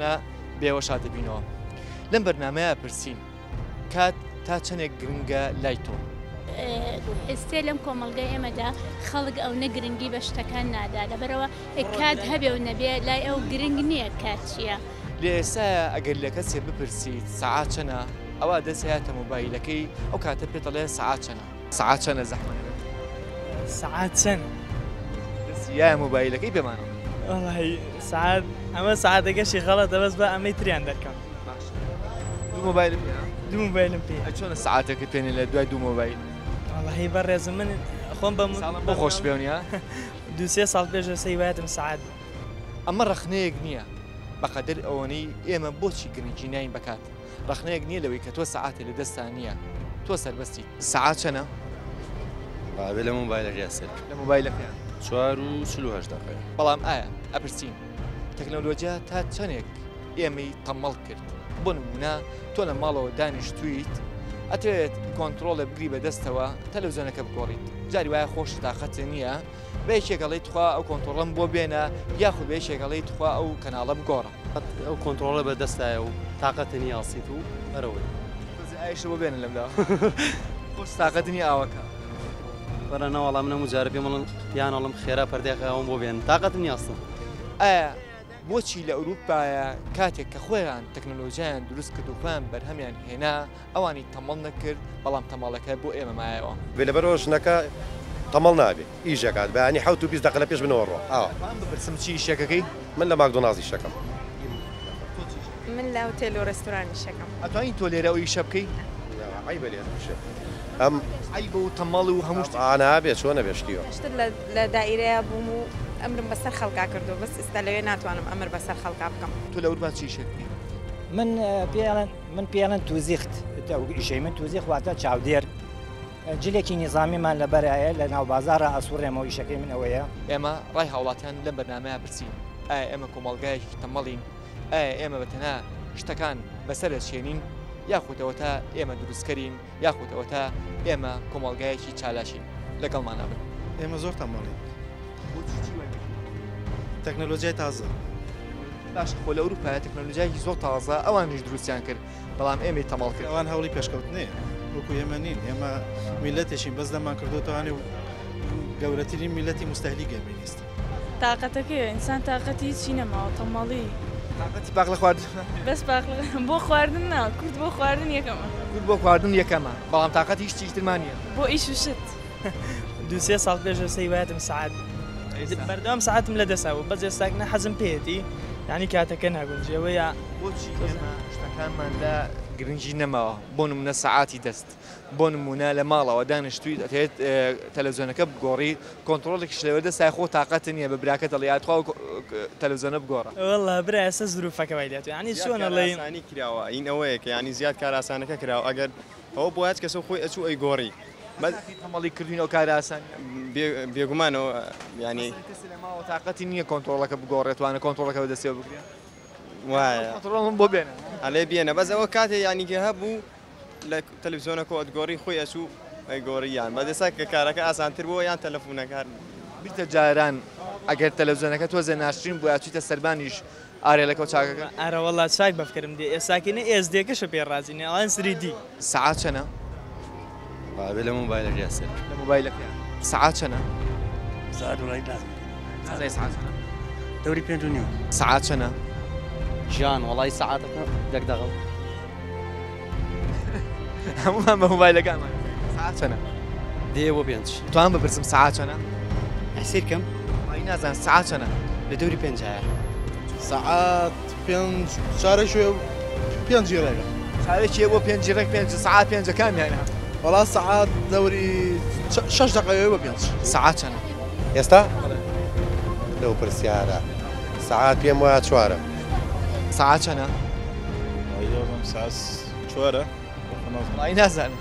چەنە بێوە شاد دەبینەوە. لەم بەرنامەیە پرسین کات تا چەندێک گرنگە لای تۆ؟ ئێستێ لەم کۆمەڵگەی ئێمەدا خەڵک ئەونە گرنگی بە شتەکان نادا، لەبەرەوە کات هەبێ و نەبێ لای ئەو گرنگ نییە کات چییە. لە ئێستایا ئەگەر لە کەسێ بپرسیت سەعات چەنە، ئەوا دەست هەیاتە مۆبایلەکەی ئەو کاتە پێت ئەڵێ سەعات چەنە. سەعات چەنە زەحمەت نەبێت؟ سەعات چەنە؟ دەستی یایە مۆبایلەکەی پێمان ئەڵێ. وەڵاهی سەعات ئەمە سەعاتەکەشی غەڵەتە بەس با ئەمەی تریان دەرکەم. باشە دوو مۆبایلت پێیە؟ دوو مۆبایلم پێیە. ئەی چۆنە سەعاتێکت پێ نیە لە دوای دوو مۆبایل؟ وەڵاهی بەڕێزم من خۆم بە ساڵم بۆ خۆش پێ نیە؟ دوو سێ ساڵ پێش ئێستا هیوایەتم سەعات بوو. ئەمە ڕەخنەیەک نییە بەقەدەر ئەوەنەی ئێمە بۆچی گرنگی ناین بە کات، ڕەخنەیەک نییە لەوەی کە تۆ سەعاتێ لە دەستا نییە تۆ سەربەستیت. سەعات چەنە؟ ئەبێ لە مۆبایلەکەیا سەیر بکەم. لە مۆبایلەکەیا. 4:48 دەقەیە. بەڵام ئایا ئەپرسین تەکنەلۆجیا تا چەنێک ئێمەی تەمەڵ کرد؟ بۆ نموونە تۆ لە ماڵەوە دانیشتوویت ئەتەوێت کۆنترۆڵێ بگری بە دەستەوە تەلەڤزیۆنەکە بگۆڕیت، جاری وایە خۆشت تاقەتت نییە بە یەکێک ئەڵێی تخوا ئەو کۆنترۆڵەم بۆ بێنە، یاخود بە یەکێک ئەڵێی تخوا ئەو کەناڵە بگۆڕە. ئەو کۆنترۆڵە بە دەستایە و تاقەتت نییە هەڵسیت و ئەرەوەی. تۆزێ ئایشە بۆ بێنە لەم لاوە. خۆشت تاقەتت نییە ئاوەکە. بەرە نەوەڵا من هەموو جارە پێم ئەڵێن پێیان ئەڵێم خێرا پەردەی ئاوم بۆ بێنن تاقەتم نییە هەستم. ئایا بۆچی لە ئەوروپایە کاتێک کە خۆیان تەکنەلۆژیایان دروست کرد و خۆیان بەرهەمیان هێنا ئەوانی تەمەڵ نەکرد بەڵام تەمەڵەکە بۆ ئێمە مایەوە؟ بێ لەبەرئەوە ژنەکە تەمەڵ نابێ ئیش ئەکات بەیانی 7:20 دەقە لە پێش منەوە ڕۆ ئاوا. ئەتوانم بپرسم چی ئیشێکەکەی؟ من لە ماکدۆناڵز ئیشەکەم. تۆ چی ئیشەکەی؟ من لە هوتێل و ڕێستوران ئیشەکەم. ئەتوانی تۆ لێرە ئەو ئیشە بکەی؟ نا عەیبە لێرە ئیشە ئەم. عەیبە و تەمەڵ و هەموو شتێک. ئا نابێ چۆن ئەبێ شتی وا. پێشتر لە دائیرەیا بووم و ئەمرم بەسەر خەڵکا کردووە بەس ئیستا لەوێ ناتوانم ئەمر بەسەر خەڵکا بکەم. تۆ لە ئەوروپا چی ئیشێک بکەی؟ من پێی ئەڵێن من پێی ئەڵێن توزیخت ئیشەی من توزیخ واتە چاودێر جلێکی نیزامیمان لەبەرایە لە ناو بازاڕا ئەسوڕێمەوە ئیشەکەی من ئەوەیە. ئێمە ڕای هاوڵاتیان لەم بەرنامەیە پرسین ئایا ئێمە کۆمەڵگایەکی تەمەڵین؟ ئایا ئێمە بە تەنها شتەکان بەسەر دەچێنین یاخود ئەوەتا ئێمە دروستکەرین یاخود ئەوەتا ئێمە کۆمەڵگایەکی چالاکین؟ لەگەڵمانا بن. ئێمە زۆر تەمەڵین. بۆچی چی وای کردووە؟ تەکنەلۆجیای تازە. باشە خۆ لە ئەوروپایە تەکنەلۆجیایەکی زۆر تازە ئەوانیش دروستیان کرد بەڵام ئێمەی تەمەڵ کرد. ئەوان هەوڵی پێشکەوتنەیە وەکو ئێمە نین، ئێمە میللەتێکین بەس دەممان کردۆتەوانێ و گەورەترین میللەتی موستەهلیک ئێمەین ئێستا. تاقەتەکەیە ئینسان تاقەتی هیچی نەماوە تەمەڵی. تاقەتی پاقلە خواردن بەس پاقلە بۆ خواردن نا کورد بۆ خواردن یەکەمە. کورد بۆ خواردن یەکەمە بەڵام تاقەتی هیچ شتێکی ترمان نییە. بۆ ئیش و شت. دوو سێ ساڵ پێش ئێستا هیوایەتم سەعات بوو بەردەوام سەعاتم لە دەسا بوو بەس ئێستاک نا حەزم پێیەتی یانی کاتەکە ناگونجێ وەیا. بۆچی ئێمە شتەکانمان لا گرنگی نەماوە بۆ نمونە سەعاتی دەست بۆ نمونە لە ماڵەوە دانیشتویت ئەتەوێت تەلەڤزیۆنەکە بگۆڕی کۆنتڕۆڵێکیش لەوێ دەستای خۆ تاقەت نییە بە براکەت ئەڵێ یاخوا تەلەڤزیۆنە بگۆڕە. وەڵا برا ئێستا زروفەکە وای لێهاتووە یانی زیاد چۆن ئەڵێی. کارئاسانی کراوە ئین ئەوەیە کە یانی زیاد کارئاسانەکە کراوە ئەگەر ئەوە بوایە هەچ کەسە خۆی ئەچوو ئەیگۆڕی بەس تەمەڵی کردوین ئەو کارە ئاسانیە. بێگومانەوە یانی. مەسەلەن کەسێ لە ماڵەوە تاقەتی نییە کۆنتڕۆڵەکە بگۆڕێت وانە کۆنتڕۆڵەکە بەدەستیەوە بگرێ. وایە. کۆنتڕۆڵم بۆ بێنە. ئەلێ بێنە بەس ئەوە کاتێ یانی کە هەبوو لە تەلەفزیۆنەکەوە ئەتگۆڕی خۆی ئەچوو ئەیگۆڕی یان بەس ئێستا کە کارەکە ئاسانتر بووە یان تەلەفونەکە هەر. بیرتە جاران ئەگەر تەلەفزیۆنەکە تۆزێ ناشرین بوایە چویتە سەربانیش ئارێلەکە و چاکەکە. ئەرەوەڵا چاک بەفکرم دێ ئێساکەی نە ئێس دێکەشە پێ ڕازی نە ئەڵێن سری دی. سەعات چەنە؟ ئەبێ لە مۆبایلەکەیا سەیر بکەم. لە مۆبایلەکەیا. سەعات چەنە؟ سەعات وەڵای نازانم. نازانی سەعات چەنە؟ دەوری 5:30. سەعات چەنە؟ گیان وەڵای سەعاتەکە یەک دەقە. هەموومان بە مۆبایلەکانمان. سەعات چەنە؟ دێ بۆ پێنج. توانم بپرسم سەعات چەنە؟ سەیر کەم. وەڵای نازانم سەعات چەنە؟ لە دەوری پێنجایە. سەعات پێنج چارەکی پێنجی ڕێگە. چارەکی بۆ پێنجی ڕێک پێنج سەعات پێنجەکانیانە. وەڵا سەعات دەوری شەش دەقەوێ بۆ پێنج. سەعات چەنە؟ ئێستا؟ لەو پرسیارە سەعات پێم وایە چوارە. سەعات چەنە؟ سەعات چوارە. وەڵای نازانم.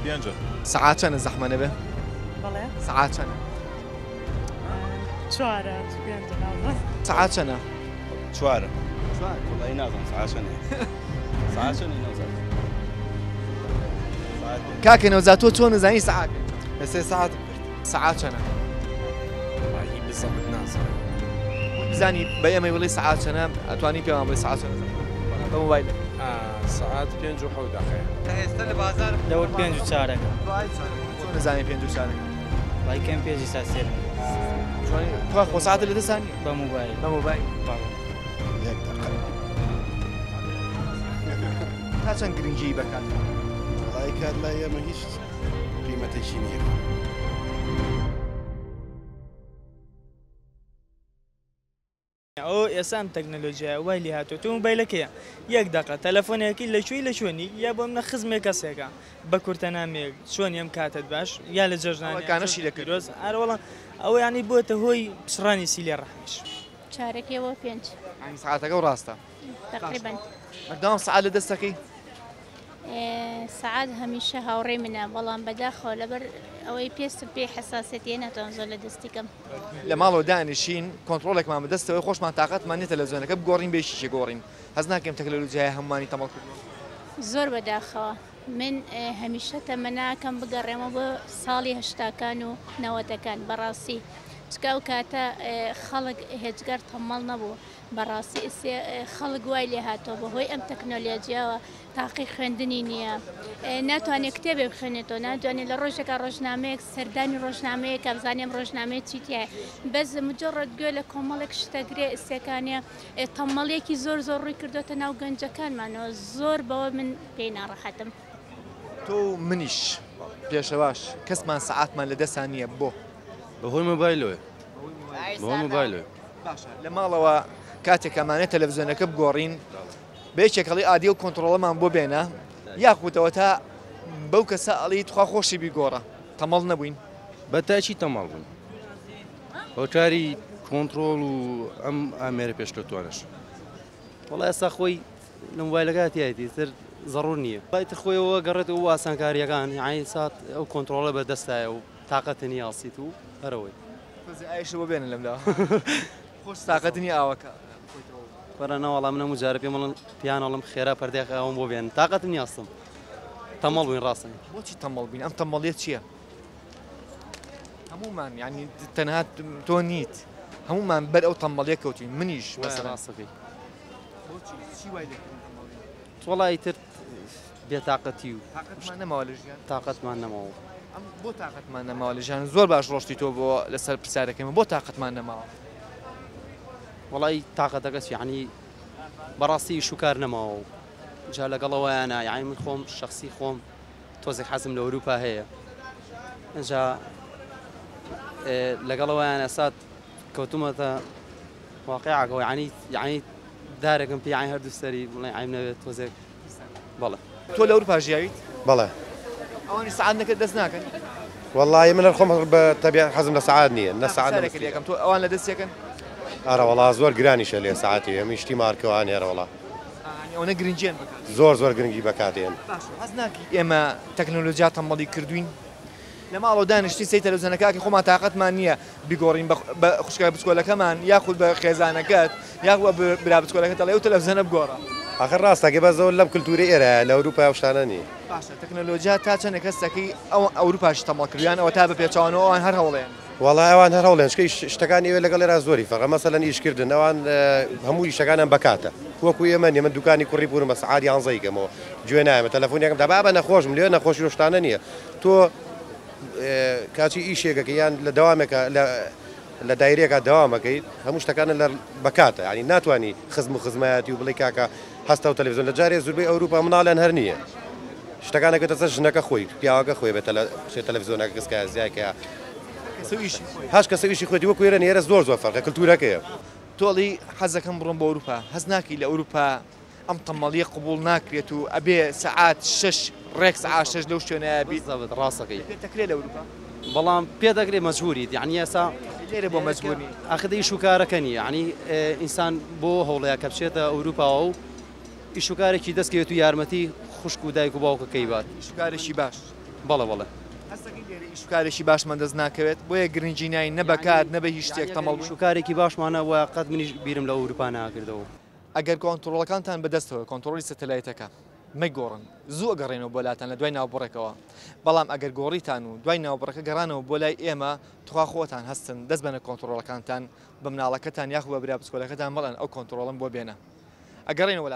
پێنجە. سەعات چەنە زەحمە نەبێ؟ بەڵێ. سەعات چەنە؟ چوارە پێنجە نازانم. سەعات چەنە؟ چوارە. چوار. وەڵای نازانم سەعات چەنە. سەعات چەنە نەوزاد؟ کاکە نەوزاد تۆ چۆن ئەزانی سەعات پێنجە؟ ئێستا سەعاتم کرد. سەعات چەنە؟ وەڵاهی بزەبت نازانم. بزانی بە ئێمەی بڵێی سەعات چەنە ئەتوانی پێمان بڵێی سەعات چەنە بە مۆبایل؟ سەعات پێنج و حەوت دەقەیە. تا ئێستا لە بازار دەور پێنج و چارەکە. چۆن دەزانی پێنج و چارەکە؟ وای کەم پێنج سا سێ. چۆنی تخوا خۆ سەعاتت لە دەستا نییە؟ بە مۆبایل. بە مۆبایل. بەڵێ. یەک دەقە. تا چەند گرنگیی بە کات؟ وەڵایی کات لای ئێمە هیچ قیمەتێکی نییە. ئەو ئێستا ئەم تەکنەلۆجیایە وای لێ هاتووە تۆ مۆبایلەکەیە یەک دەقە تەلەفۆنێکی لە کوێی لە کوێنی یا بۆ منە خزمێک کەسێکە بە کورتە نامەیەک چۆنی ئەم کاتت باش یا لە جەژنان ئەوە کانەشی دەکرد. پیرۆز ئارە وەڵا ئەوە یانی بۆتە هۆی پچڕانی سیلێ ڕەحمیش. چارەکێ بۆ پێنج. یانی سەعاتەکە و ڕاستە. تەقریبەن. بەردەوام سەعات لە دەستەکەی؟ سەعات هەمیشە هاوڕێی منە بەڵام بەداخەوە لەبەر ئەوەی پێستم پێی حەساسیەتیە ناتوانم زۆر لە دەستی کەم. لە ماڵەوە دانیشین کۆنتڕۆڵێکمان بەدەستەوەی خۆشمان تاقەتمان نیە تەلەفزیۆنەکە بگۆڕین بە یەکێکی گۆڕین هەست ناکەیم تەکلەلۆجیایە هەموومانی تەمەڵ کردووە. زۆر بەداخەوە من هەمیشە تەمەناکەم بگەڕێمەوە بۆ ساڵی هەشتاکان و نەوەتەکان بەڕاستی چکە ئەو کاتە خەڵک هێجگار تەمەڵ نەبوو بەڕاستی ئیسێ خەڵک وای لێ هاتووە بەهۆی ئەم تەکنۆلۆجیاوە تاقی خوێندنی نییە ناتوانێت کتێبێ بخوێنێتەوە ناتوانێت لە ڕۆژێکا ڕۆژنامەیەک سەردانی ڕۆژنامەیەکە بزانێ ئەم ڕۆژنامەیە چی تیایە بەس مجرد گوێ لە کۆمەڵێک شتەگرێ ئیسێکانە تەمەڵیەکی زۆر زۆر ڕووی کردوتە ناو گەنجەکانمانەوە زۆر بەوە من پێی ناڕەحەتم. تۆ و منیش پێشەواش کەسمان سەعاتمان لە دەسا نییە بۆ؟ بەهۆی مۆبایلەوەیە. بەهۆی مۆبایلەوەیە. باشە لە ماڵەوە کاتێک ئەمانەوێت تەلەڤزیۆنەکە بگۆڕین بە یەکێک ئەڵێی ئادی ئەو کۆنتڕۆڵەمان بۆ بێنە یاخود ئەوەتا بەو کەسە ئەڵێی تخوا خۆشی بیگۆڕە تەمەڵ نەبووین؟ بە تاکی تەمەڵ بووین هۆکاری کۆنتڕۆڵ و ئەم ئامێرە پێشکەوتوانەش. وەڵا ئێستا خۆی لە مۆبایلەکە تیایەتی تر زەڕور نییە تر خۆیەوە گەڕێتەوە بۆ ئاسانکارییەکان یانی سات ئەو کۆنتڕۆڵە بەدەستایە و تاقەتە نییە هەڵسیت و هەرەوەی. تۆزێ ئاویشت بۆ بێنە لەم لاوە. خۆش تاقەت نییە ئاوەکە بخۆیتەوە. وەرە نەوەڵا من هەموو جارە پێم ئەڵێن پێیان ئەڵێم خێرا پەرداخی ئاوم بۆ بێنن تاقەتم نییە هەستم تەمەڵ بووین ڕاستە. بۆچی تەمەڵ بووین ئەم تەمەڵیە چییە؟ هەموومان یعنی تەنها تۆ نیت هەموومان بەر ئەو تەمەڵیە کەوتین منیش وایە ڕاستەکەی. بۆچی چی وای لێکردین تەمەڵ بین؟ وەڵا ئیتر بێتاقەتی و تاقەتمان نەماوە لە ژیان تاقەتمان نەماوە. ئەم بۆ تاقەتمان نەماوە لە ژیان زۆر باش ڕۆشتی تۆ بۆ لەسەر پرسیارەکەی من بۆ تاقەتمان نەماوە؟ وەڵای تاقەتەکە چی یعنی بەڕاستی ئیش و کار نەماوە و جا لەگەڵ ئەوەیانە یعنی من خۆم شەخسی خۆم تۆزێک حەزم لە ئەوروپا هەیە ئینجا لەگەڵ ئەوەیانە سات کەوتومەتە واقعەکەەوە یعنی یعنی دارێکم پێ یعنی هەردوو سەری بڵێ عیم نەبێت تۆزێک بەڵێ. تۆ لە ئەوروپا ژیاویت؟ بەڵێ. ئەوانیش سەعات نەکرد دەست ناکەن؟ وەڵایی من هەر خۆم بە تەبیعەت حەزم لە سەعات نییە نە سەعات نە پرسیارێکت لێکەم تۆ ئەوان لە دەستێکن؟ ئەرە وەڵا زۆر گرانیشە لێ سەعاتی هەمی شتی مارکەوان ئێرە وەڵا. یانی ئەوەنە گرنگیان بە کات. زۆر زۆر گرنگی بە کات ئێن. باشە هەست ناکەی ئێمە تەکنەلۆجیا تەمبەڵی کردوین؟ لە ماڵەوە دانیشتین سەیری تەلەفزیۆنەکە ئەکەین خۆمان تاقەتمان نییە بیگۆڕین بە خوشکە بچکۆلەکەمان یاخود بە خێزانەکەت یاخود بە برا بچکۆلەکەت ئەڵێ ئەو تەلەفزیۆنە بگۆڕە. ئاخر ڕاست ئەکەی بەس ئەوە لەم کلتورەی ئێرەیە لە ئەوروپا ئەو شتانە نییە. باشە تەکنەلۆجیا تا چەندێک هەست ئەکەی ئەو ئەوروپاشی تەمەڵ کردوە یان ئەوەتا بە پێچەوانەوە ئەوان هەر هەوڵێن؟ وەڵا ئەوان هەر هەوڵێن چونکە شتەکانی ئەوێ لەگەڵ ئێرە زۆری فەرقە مەسەلەن ئیش کردن ئەوان هەموو ئیشەکانیان بە کاتە وەکو ئێمە نیە من دوکانی کوڕی پورم بە سەعات یانزەی کەمەوە گوێ نایەمە تەلەفۆنێکم دا بابە نەخۆشم لێ نەخۆشی و شتانە نییە تۆ کاچی ئیشێکەکە یان لە دەوامێکە لە لە دایرێکا دەوامەکەیت هەموو شتەکانە لە بەکاتە ینی ناتوانانی خزم و خزمایەتی و بڵێ کاکە هەستە و تەلەڤزیۆن لە جارێ زوربەی ئەوروپا مناڵیان هەر نییە شتەکانەکەتە سەر ژنەکە خۆی پیاوەکە خۆی بێتە لە تەلەڤزیۆنەکە کەسکە زیایکە هەش کەسە ئیشی خۆی وەکو ئێرە ئێرە زۆر زۆر فەرقە کلتورەکەیە. تۆ ئەڵێی حەزەکەم بڕۆم بۆ ئەوروپا هەست ناکەی لە ئەوروپا ئەم تەمەڵیە قبوڵ ناکرێت و ئەبێ سەعات شەش ڕێک سەعات شەش لەو شوێنەیا بیت. بالضبط ڕاستەکەی. پێت دەکرێ لە ئەوروپا؟ بەڵام پێ دەکرێ مەجبوریت یەعنی ئێستا لێرە بۆ مەجبور نی؟ ئاخر ئیش و کارەکە نیە یەعنی ئینسان بۆ هەوڵەیە کە بچێتە ئەوروپاوە و ئیش و کارێکی دەست کەوێت و یارمەتی خوشک و دایک و باوکەکەی بات. ئیش و کارێکی باش. بەڵێ بەڵێ. هەستەکەی لێرە ئیش و کارێکی باشمان دەست ناکەوێت بۆیە گرنگی ناین نە بە کات نە بە هیچ شتێک تەمەڵ بووین. ئیش و کارێکی باشمان هەبوایە قەت منیش بیرم لە ئەوروپا ناکردەوە. ئەگەر کۆنتڕۆڵەکانتان بەدەستەوە کۆنتڕۆڵی سەتەلایتەکە. مەیگۆڕن زوو ئەگەڕێنەوە بۆ لاتان لە دوای ناوبڕێکەوە بەڵام ئەگەر گۆڕیتان و دوای ناوبڕەکە گەڕانەوە بۆ لای ئێمە تخوا خۆتان هەستن دەست بەنە کۆنتڕۆڵەکانتان بە مناڵەکەتان یاخو بە برا بچکۆلەکەتان بڵێن ئەو کۆنتڕۆڵەم بۆ بێنە ئەگەڕێنەوە لاتان.